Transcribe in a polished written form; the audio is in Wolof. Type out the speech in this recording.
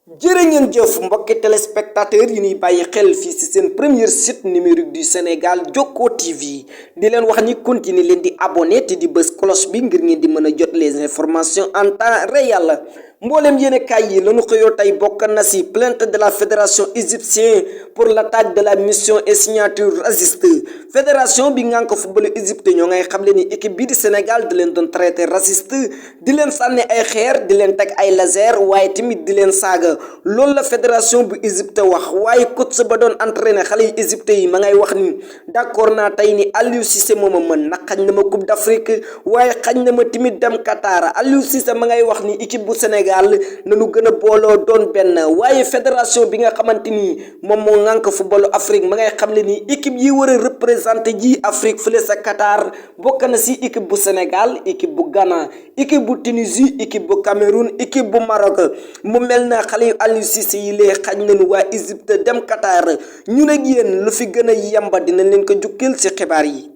jërë ngeen jëf mbokki téléspectateur yi ñuy bàyyi xel fii ci seen premier site numérique du Sénégal Jokko TV di leen wax ni continuer leen di abonné te di bës cloche bi ngir ngeen di mën a jot les informations en temps réel mboolem yéene kaay yi lañu xëyoo tey bokk na ci plainte de la fédération égyptienne pour l'attaque de la mission et signature raciste fédération bi ngànk football Égypte ñoo ngay xam le ni équipe bii di Sénégal di leen doon traité raciste di leen sànni ay xeer di leen teg ay laser waaye tamit di leen saaga loolu la fédération bu Égypte wax waaye coach ba doon entraîné xale yi Égypte yi ma ngay wax ni d'accord naa tey ni Aliou Cissé mooma mën nag xañ na ma Coupe d'Afrique waaye xañ na ma tamit dem Qatar Aliou Cissé ma ngay wax ni équipe bu Sénégal nañu gën a booloo doon benn waaye fédération bi nga xamante ni moom moo ŋànk footballu Afrique ma ngay xam le ni équipe yi war a représenté ji Afrique fële sa Qatar bokk na si équipe bu Sénégal équipe bu Ghana équipe bu Tunisie équipe bu Cameroun équipe bu Maroc mu mel na xale yu Aliou Cissé yi lee xañ nañu waa Égypte dem Qatar ñu ne yéen lu fi gën a yemba dinañ leen ko jukkil ci xibaar yi.